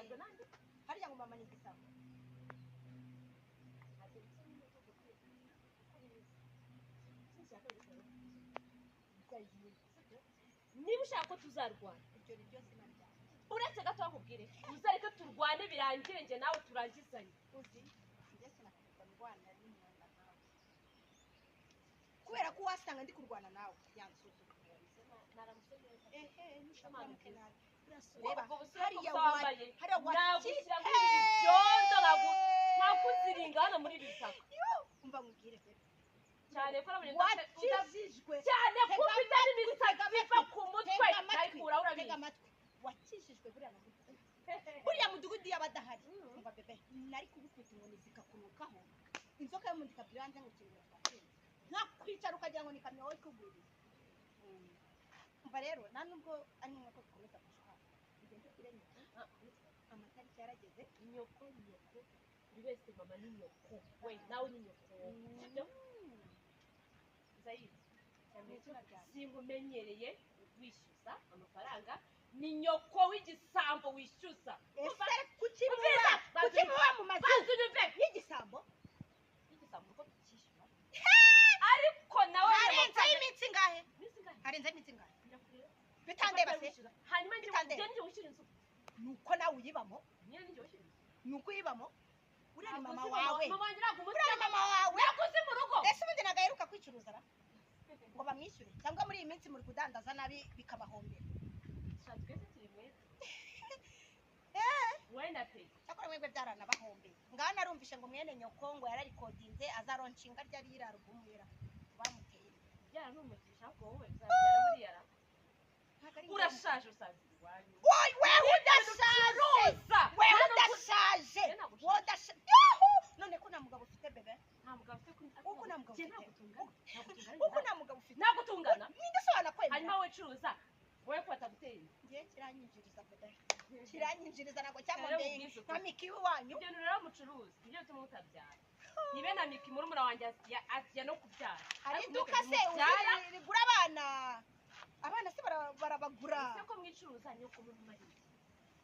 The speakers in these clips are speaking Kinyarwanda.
Wishyuzwa nande? Harya ngo mama ni igisabo. Niba ushaka ko tuzarwana, Ibyo ni byo zina ryanjye. Uretse gato nkubwire, uzareke turwane birangire njye nawe turangizanye. Uzi, njye sinakwirirwa ndwana n'umwanda nkawe. Kubera ko wasanga ndi kurwana nawe yansuzugura. Naramutse neza. Ehe, ntushaka nabi. Reba, Reba, hariya hariya wambaye hariya nagushyira muri ibi byondo, nkakuziringa hano muri ibi bitaka. Umva nkubwire bebe. Cyane ko nabonye Wakijijwe. Cyane Tega ko ufite n'imisatsi amatwi, iva ku mutwe tega amatwi, nayikura urabizi. Tega amatwi. Wakijijwe buriya na mudugudu. Buriya mudugudu iyo abadahari. Umva bebe, nari kugukubita inkoni zikakunukaho. Inzoka yo mu nda ikabwira hanze ngo kingura twatsinze. Nkakwicara ukagira ngo ni kamyo wowe ikugwiriye. Umva rero, nta nubwo ari ngombwa ko dukomeza gushwana. Ugende ubwire nyoko. Amatariki yarageze. Nyoko, nyoko, buri wese mama ni nyoko we, nawe ni nyoko, sibyo? Zayire, Ni izina ryanjye. sinkumenyereye wishyuza amafaranga, ni nyoko w'igisambo wishyuza. Ese kuki Umvira! muba kuki muba mu mazu Banza unyumve. y'igisambo? Y'igisambo uko tukishyura, ariko nawe Harenzeho iminsi ingahe? iminsi ingahe? Harenzeho iminsi ingahe? Ndakureba. Bitandeba se? Hanyuma njye Bitandeba. njye njye wishyura inzu. Nuko nawe uyibamo? Nyine njye wishyura inzu. Nuko uyibamo? Uriya ni Ntabwo mama uzi. wawe. Mama wanjye ntabwo umuzi. Uriya ni mama wawe. Ntabwo uzi mu rugo. Ese ubundi ntabwo aheruka kwicuruza ra? Ngo bamwishyure, cyangwa muri iyi minsi muri kudandaza nabi bikabahombera? Sha, twese turi mwese wenda pe. Cyakora mwebwe byaranabahombeye. Ngaho narumvishe ngo mwene nyoko ngo yararikodinze azaronshinga ryari iriya alubumu yera bamuteye. Byara ni umugisha, ahubwo wowe uzabyara buriya ra. Ntabwo ari ngombwa. Urashaje, usaza iwanyu. Wowe wewe udashaje. Ucuruza. Wewe Nta nubwo- udashaje. Njye ntabwo Wowe udashaje. Yuhu! None ko nta mugabo ufite bebe? Nta mugabo ufite kuri Uko nta mugabo Njye ufite? ntabwo tungana. Ntabwo tungana. Uko nta mugabo ufite? Ntabwo tungana. Ninde se wanakwemera? Hanyuma wowe curuza, wowe ko bataguteye inda. Ngiye kiranyinjiriza bebe, kiranyinjiriza, ntabwo Rero cyamumbeye mubwize nka ukuri. Miki w'iwanyu. Ibyo bintu rero mucuruza nibyo bituma mutabyara. Nibe na Miki murumuna wanjye asiya no kubyara. Hari Ariko iduka se uzi mubyara rigura abana? Abana se barabagura? Ese ko mwicuruza, nyoko mumariye?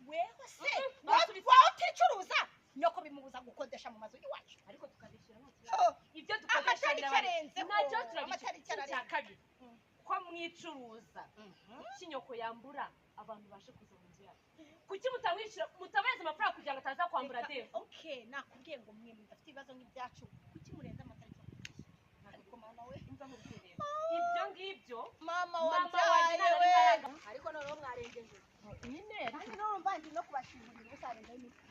Weho se Mm-mm, wowe basubiza. wowe uticuruza, nyoko bimubuza gukodesha mu mazu y'iwacu. Ariko tukabishyura nta kibazo. Oh, Ibyo dukodesha amatariki arenzeho. Nacyo turabishyura. Amatariki Ikindi cya ararenze. kabiri, ko mwicuruza, kuki nyoko yambura abantu bashe kuza mu nzu yacu? Kuki mutamwishyura, mutabahereza amafaranga kugira ngo ataza kwambura Reka- defu? Okay, nakubwiye ngo mwe mudafite ibibazo nk'ibyacu, kuki murenze amatariki yo kwishyura? Ariko mama we. Imva mubwire ibyo ngibyo. Mama Mama wanjye wabyaye ntabwo we. ari imbaraga. Ariko noneho mwarengeje. Nyine. Kandi noneho mba ndi no kubashimurira ubusarenzeho iminsi.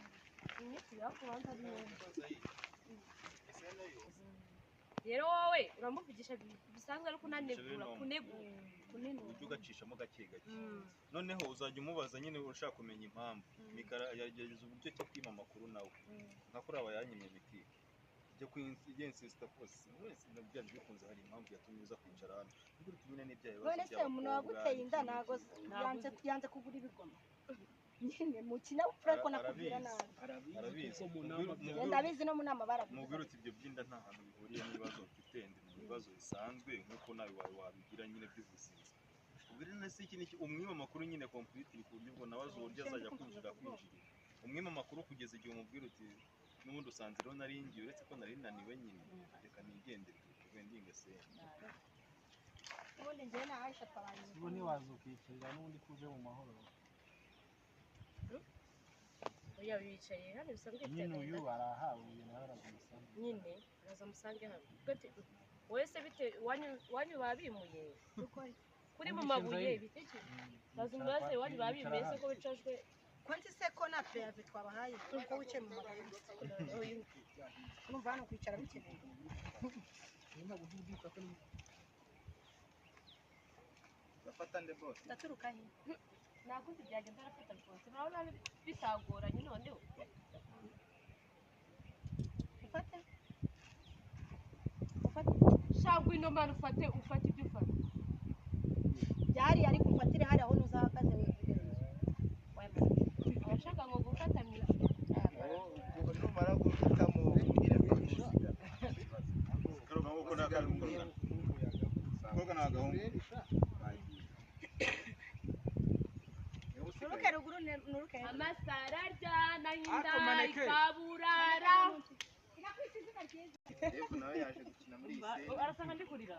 Iminsi yakubanza ari rero wowe uramuvugisha bisanzwe, ariko unanegura kunegura kunenura. Uburyo ugacishamo gake gake, noneho uzajya umubaza nyine ushaka kumenya impamvu. Mikara yagerageza uburyo cyo kwima amakuru nawe, nka kuriya aba yanyimye. Miki jya kwinsisita kose wese byanze bikunze hari impamvu yatumye uza kwicara hano. Ubwo uri nyine n'ibya bibazo None se umuntu by'abakobwa, waguteye inda n'iki ntago n'iki. yanze yanze kugura ibigoma nyine mu kinyabupfura ko nakubwira Arabizi. nabi? Arabizi. Kuko mu nama Ngenda ndabizi, no mu nama barabizi. Mubwire uti ibyo by'inda nta hantu bihuriye n'ibibazo mfite, ndi mu bibazo bisanzwe nk'uko nawe wawe wabigira nyine by'ubuzima. Ubwire na se iki n'iki, umwima amakuru nyine completely, ku buryo ubwo nawe azi uburyo azajya kwinjira kwinjirira. Umwima amakuru kugeza igihe umubwira uti n'ubundi usanze rero nari ngiye, uretse ko nari naniwe nyine, reka nigendere wendinge senge. Ubundi njyewe na Aisha twabanye. Ubu ntiwaza ukiyicarira n'ubundi ko uje mu mahoro? Oya, wicaye hano bisanzwe. Nyine uyu arahawe, uyu nawe araza umusange. Nyine araza musange hano. Gute wowe se, bite iwanyu? Iwanyu babimuye kuri mu Wumvise mabuye Nzayire? bite ki? Baza umubaze iwanyu babimuye se ko bicajwe. Konti se ko na préavis twabahaye, ko wicaye mu mabuye? Uyu Urumva hano kwicara bikenewe? Urafata nde bose? Ndaturuka he? Nta kundi byagenda, arafata rwose, murabona bitagoranye noneho. Ufate, ufate. Shangwa ino mani, ufate, ufate ibyo ufata. Byari ariko ufatire hariya aho ntuzahagaze wegereye. Abashaka ngo gufata miki. Numara guhitamo umbwire ngo usiga. Kano gahungu ko ni akana, koga ni agahungu. Nuruke ruguru, nuruke hepfo. Amasara aryana. Devu nawe yaje gukina muri iyi scene. Arasanga ndi kurira.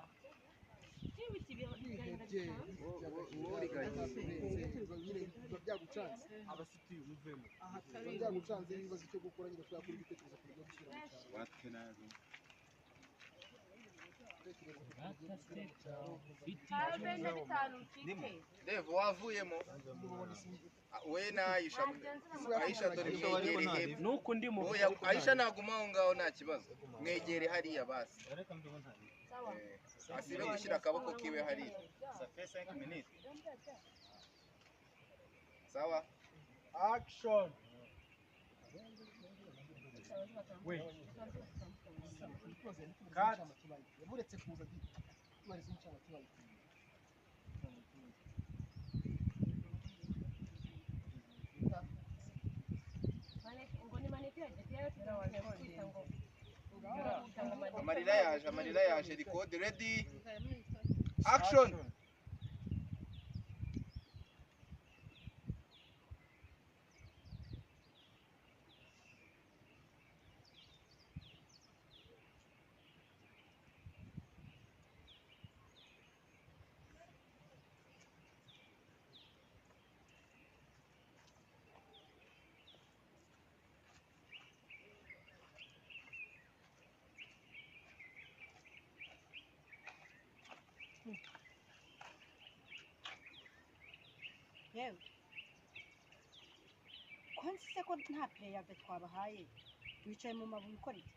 Biba byagucanze Abasitiyu muvemo. Biba byagucanze ibibazo icyo gukora nyine kubera ko uri gutekereza ku buryo gushyira mu cyaro. Watwe nabi. Gutekereza ku buryo gushyira mu cyaro. Habe na bitanu mfite. Devu wavuyemo. We na Aisha. Aisha dore mwegere hepfo. Nuko ndi mu Oya, Aisha naguma aho ngaho nta kibazo. Mwegere hariya basi. Sawa. Asibe gushyira akaboko kiwe hariya. Ça fait 5 minutes. Sawa. Action. Wait. Cut. Yamuretse kuza tubariza incamake bayikwiye. Ngo ni maneke yagiye kwita ngo Amarira yaje, amarira yaje. Record ready. Action. Yewe ko nzi se ko nta peyave twabahaye, wicaye mu mabuye ukora iki?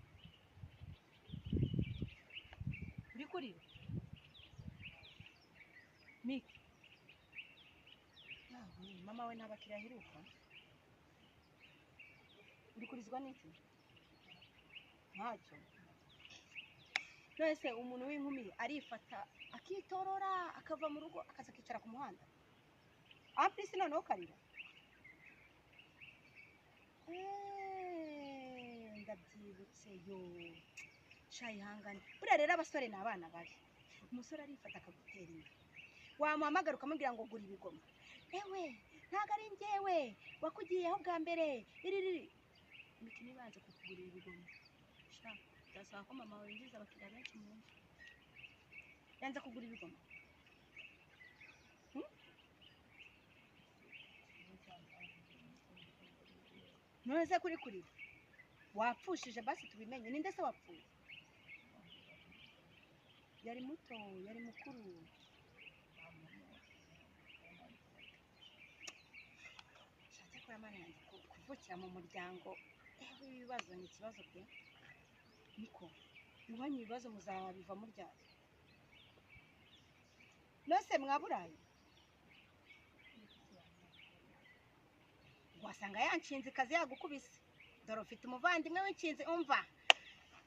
Uri kurira Miki? Yawe, mama we nta bakiriya aheruka. Uri kurizwa n'iki? Ntacyo. None umuntu w'inkumi arifata akitorora akava mu rugo akaza akicara ku muhanda ampisi, noneho ukarira? Ndabyibutse yo, sha ihangane. Buriya rero abasore ni abana babi. Umusore arifata akagutera inda, wamuhamagara ukamubwira ngo gura ibigoma, ewe ntabwo ari njyewe wakugiyeho bwa mbere, iri riri imikino ibanze kukugurira ibigoma. Sha byasaba ko mama winjiza abakiriya benshi mu nzu. Yanze kugura ibigoma. None se kuri kurira wapfushije? Basi tubimenye, ninde se wapfuye? Yari muto, yari mukuru? Shatse ko Mana yanjye, kuvukira mu muryango w'ibibazo ni ikibazo pe. Niko iwanyu ibibazo muzabivamo ryari? Nose mwaburaye wasanga yanshinze ikazi yagukubise. Dore ufite umuvandimwe w'inshinzi, umva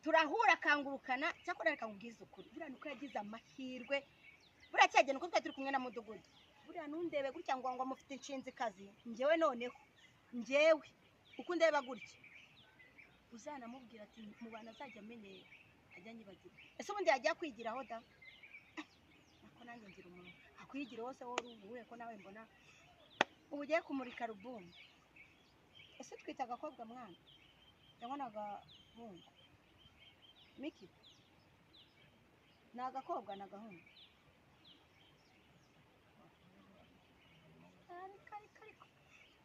turahura akangurukana. Cyakora reka nkubwize ukuri, buriya nuko yagize amahirwe, buriya cyagenda uko twari turi kumwe na mudugudu, buriya ntundebe gutya ngo ngo mufite inshinzikazi. Njyewe noneho njyewe uko ndeba gutya, uzanamubwira ati mu bantu azajya amenyera ajya anyibagira. Ese ubundi yajya kwigiraho da? Nako nanjye ngira umuntu akwigira wose wowe uruhuye ko nawe mbona ubu ugiye kumurika rubumu. Ese twita agakobwa mwana cyangwa ni agahungu? Miki, ni agakobwa ni agahungu? Ariko ariko ariko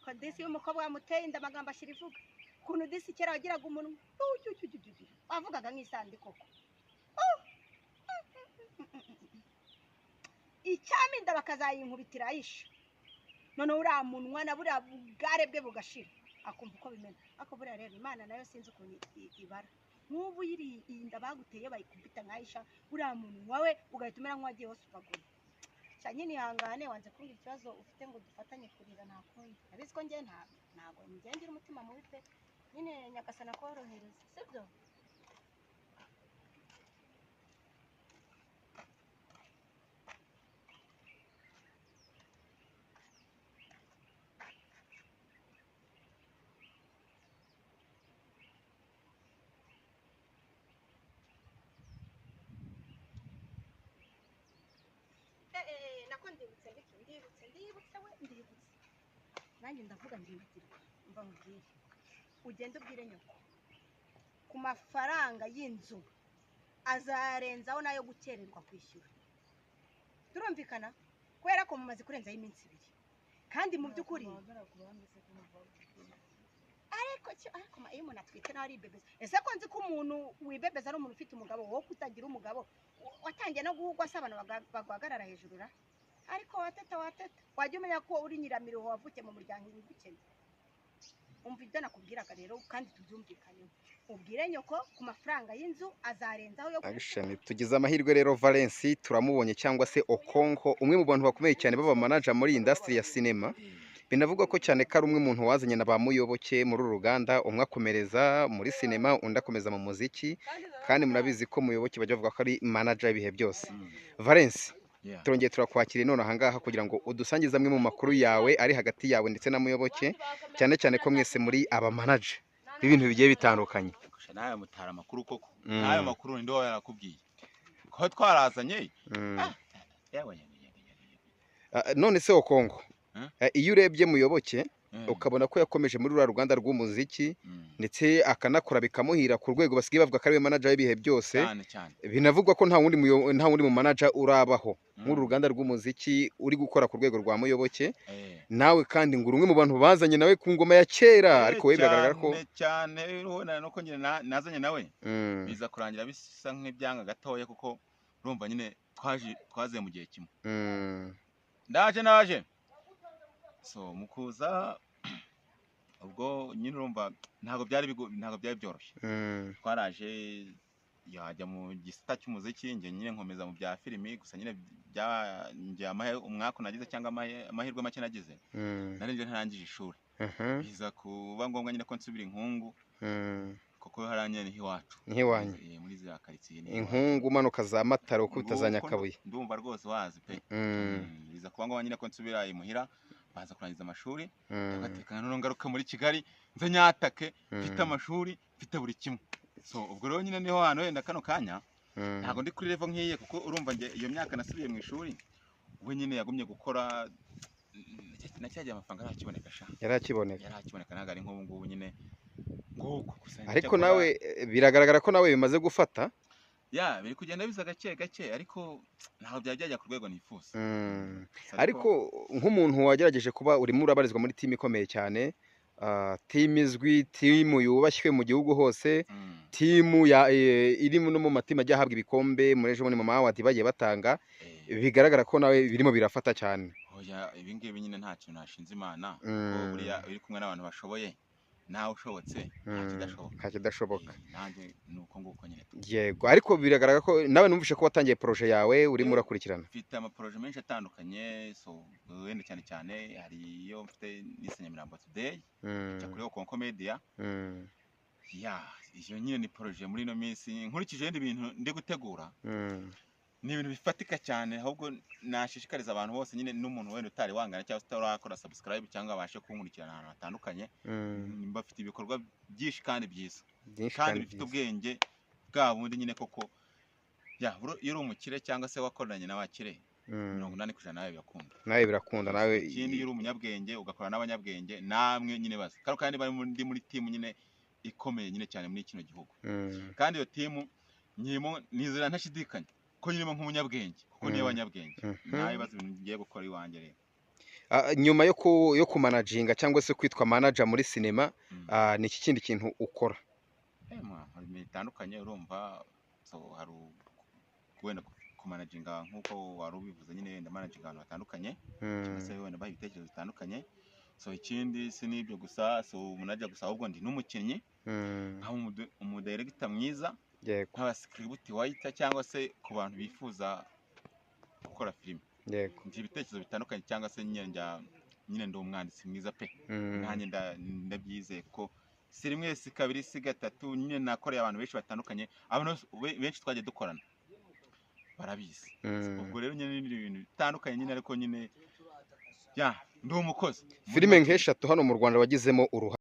ko disi y'umukobwa wamuteye inda, amagambo ashyira ivuga ukuntu disi kera wagiraga umunwa wavugaga nk'isandi koko. Icyaminda bakazayinkubitira Aisha, noneho uriya munwa na buriya bugare bwe bugashira, akumva uko bimena. Ariko buriya rero Imana nayo sinzi ukuntu ibara. Nk'ubu iri iyi nda baguteye bayikubita nka Aisha, uriya munwa we ugahita umera nk'uwagiye hose ukagura. Sha nyine ihangane, wanze kumbwira ikibazo ufite ngo dufatanye kurira, nta kundi. Abizi ko njye ntabwo njye ngira umutima mubi pe. Nyine Nyagasana akorohereza, sibyo? Nako ndibutse ndiki, ndibutse ndibutse we ndibutse. Nanjye ndavuga ndibagirwa. Mva nkubwire, ugende ubwire nyoko ku mafaranga y'inzu. Azarenzaho nayo gukererwa kwishyura. Turumvikana? Kubera ko mumaze kurenzaho iminsi 2, kandi mu by'ukuri ariko ariko iyo umuntu atwite nawe aribebeza. Ese ko nzi ko umuntu wibebeza ari umuntu ufite umugabo, wowe kutagira umugabo watangiye no guhugwa se, abantu baguhagarara hejuru ra? Ariko wateta, wateta, wajya umenya ko uri nyiramiruho, wavukiye mu muryango ugukennye. Umva ibyo nakubwiraga rero, kandi tubyumvikaneho. Ubwire nyoko ku mafaranga y'inzu azarenzaho yo Action. Tugize amahirwe rero, Valence turamubonye, cyangwa se Okonko, umwe mu bantu bakomeye cyane baba manager muri industry ya cinema. Binavugwa ko cyane ko ari umwe muntu wazanye na ba Muyoboke muri uru ruganda, umwe akomereza muri cinema, undi akomeza mu muziki, kandi murabizi ko Muyoboke bajya bavuga ko ari manager y'ibihe byose. Valence, turongeye turakwakira none ahangaha kugira ngo udusangize amwe mu makuru yawe ari hagati yawe ndetse na Muyoboke, cyane cyane ko mwese muri aba manager b'ibintu bigiye bitandukanye. Gusa nawe mutara amakuru koko? N'ayo makuru ninde waba yarakubwiye ko twarazanye? Yewe, yewe, yewe, yewe. Ah, none se Okongo, iyo urebye Muyoboke ukabona ko yakomeje muri ruriya ruganda rw'umuziki, ndetse akanakora bikamuhira ku rwego basigaye bavuga ko ari we manager w'ibihe byose, Cyane cyane. binavugwa ko nta wundi mu manager urabaho muri uru ruganda rw'umuziki uri gukora ku rwego rwa Muyoboke, nawe kandi ngo uri umwe mu bantu bazanye nawe ku ngoma ya kera, ariko we biragaragara ko Cyane cyane, urabona nuko nyine nazanye nawe, biza kurangira bisa nk'ibyanga gatoya, kuko urumva nyine twaje twaziye mu gihe kimwe. Ndaje, ndaje. So mu kuza ubwo nyine urumva ntabwo byari byoroshye. Twaraje, yajya mu gisata cy'umuziki, njye nyine nkomeza mu bya filimi gusa. Nyine bya njye umwaku nagize cyangwa amahirwe make nagize, nari njye ntarangije ishuri, biza kuba ngombwa nyine ko nsubira inkungu, kuko hariya nyine niho iwacu. Niho iwanyu. Muri ziriya karitsiye niho iwacu. Inkungu umanuka za Mataro ukubita za Nguko. Nyakabuye. Ndumva rwose wazi pe. Biza kuba ngombwa nyine ko nsubira imuhira, baza kurangiza amashuri, ndagateka noneho ngaruka muri Kigali nze nyatake mfite amashuri, mfite buri kimwe. So ubwo rero nyine niho hantu wenda kano kanya ntabwo ndi kuri level nk'iye, kuko urumva njye iyo myaka nasubiye mu ishuri, we nyine yagumye gukora na cya gihe amafaranga arakiboneka sha. Yari akiboneka. Yari akiboneka, ntabwo ari nk'ubu ngubu nyine nguko gusa. Ariko Cyakora- nawe biragaragara ko nawe bimaze gufata. Ya, biri kugenda biza gake gake, ariko ntabwo byari byajya ku rwego nifuza. Gusa Ariko nk'umuntu wagerageje kuba urimo urabarizwa muri timu ikomeye cyane, timu izwi, timu yubashywe mu gihugu hose, timu ya iri no mu matimu ajya ahabwa ibikombe muri ejo bundi mu ma award bagiye batanga, bigaragara ko nawe birimo birafata cyane. Oya, ibi ngibi nyine nta kintu nashinze Imana, kuko buriya uri kumwe n'abantu bashoboye, nawe ushobotse nta kidashoboka. Nta kidashoboka. Nanjye ni uko nguko nyine. Yego, ariko biragaragara ko nawe numvise ko watangiye projet yawe, urimo urakurikirana. Mfite amaporoje menshi atandukanye. So wenda cyane cyane hari iyo mfite nise Nyamirambo Today, ijya kuri Okonko Media. Ya, iyo nyine ni projet muri ino minsi nkurikije ibindi bintu ndi gutegura, ni ibintu bifatika cyane. Ahubwo nashishikariza abantu bose nyine, n'umuntu wenda utari wangana cyangwa se utarakora subscribe cyangwa abashe kunkurikirana ahantu hatandukanye, bafite ibikorwa byinshi kandi byiza, Byinshi kandi kandi bifite byiza. ubwenge bwa bundi nyine koko. Ya, iyo uri umukire cyangwa se wakoranye n'abakire, 80% nawe birakunda. Nawe birakunda nawe. Ikindi, iyo uri umunyabwenge ugakorana n'abanyabwenge namwe nyine bazi kano, kandi bari ndi muri timu nyine ikomeye nyine cyane muri kino gihugu, kandi iyo timu nyirimo nizera ntashidikanya ko nyirimo nk'umunyabwenge, kuko niyo abanyabwenge nawe bazi ibintu ngiye gukora iwanjye rero. Ah, nyuma yo kumanaginga cyangwa se kwitwa manager muri sinema, ni iki kindi kintu ukora? Hari ibintu bitandukanye urumva. So hari wenda kumanaginga nk'uko wari ubivuze nyine, wenda managinga ahantu hatandukanye, cyangwa se wenda baha ibitekerezo bitandukanye. So ikindi si n'ibyo gusa, si umanager gusa, ahubwo ndi n'umukinnyi, nkaba umudirector mwiza, nkaba script writer, cyangwa se ku bantu bifuza gukora filime, ngira ibitekerezo bitandukanye, cyangwa se nyine njya nyine ndi umwanditsi mwiza pe. Nanjye ndabyizeye ko si rimwe, si kabiri, si gatatu, nyine nakoreye abantu benshi batandukanye, abantu benshi twagiye dukorana barabizi. Ubwo rero nyine ni ibintu bitandukanye nyine, ariko nyine ya, ndi umukozi. Filime nk'eshatu hano mu Rwanda wagizemo uruhare.